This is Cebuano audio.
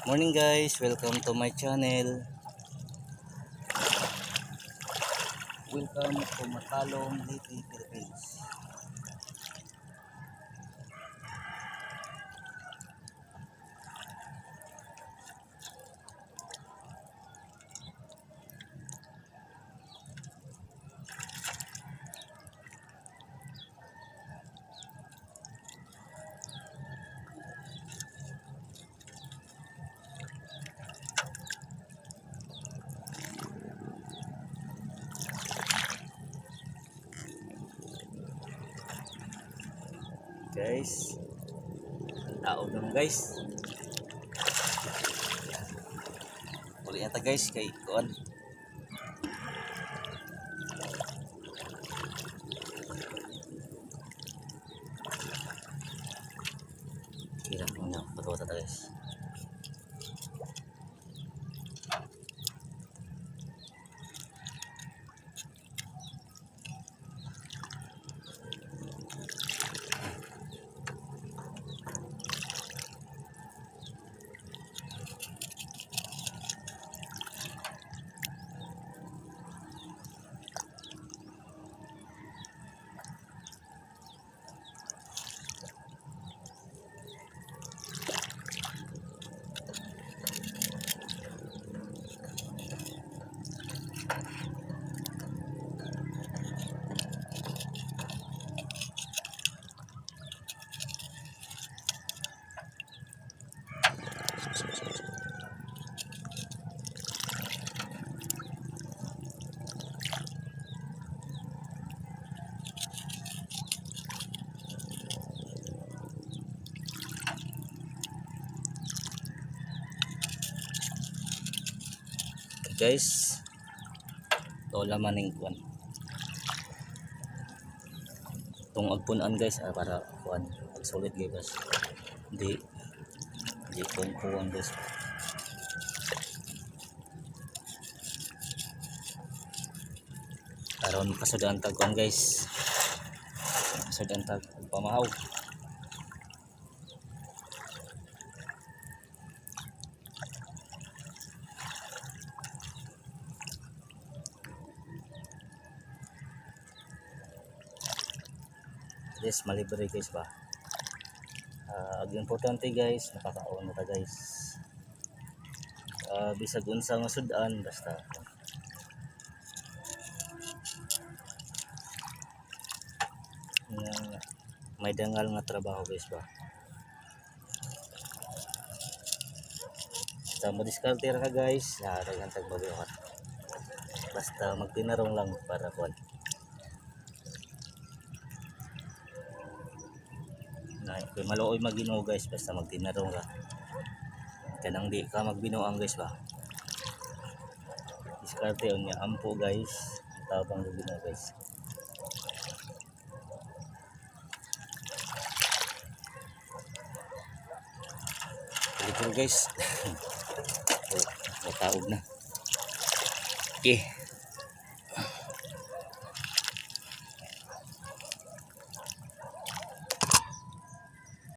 Morning guys, welcome to my channel. Welcome to Matalom, Leyte, Philippines. Guys, tao naman guys. Uli na ta guys kay kuan. Kira ko na pagkawata ta guys. Guys, ito laman ng kuan. Itong agpunan guys, para kuan pag sulit guys. Di di kuan kuan guys. Aron kasudaan tag kuan guys. Kasudaan tag pamahaw. Yes, malibre guys ba. Ang importante guys, nakakaon na ta guys. Bisag unsa nga sudan basta nga may dangal nga trabaho guys ba. Basta mo diskarte ra ka guys, daghan tag bagyo. Basta magtinarong lang para kuan. Na kay maluoy maginoo guys, basta magtinarong ra. Kanang di ka magbinuang guys ba. Diskarte unya ampo guys, tabang Ginoo guys. Dito guys. Oh, mataog na. Okay.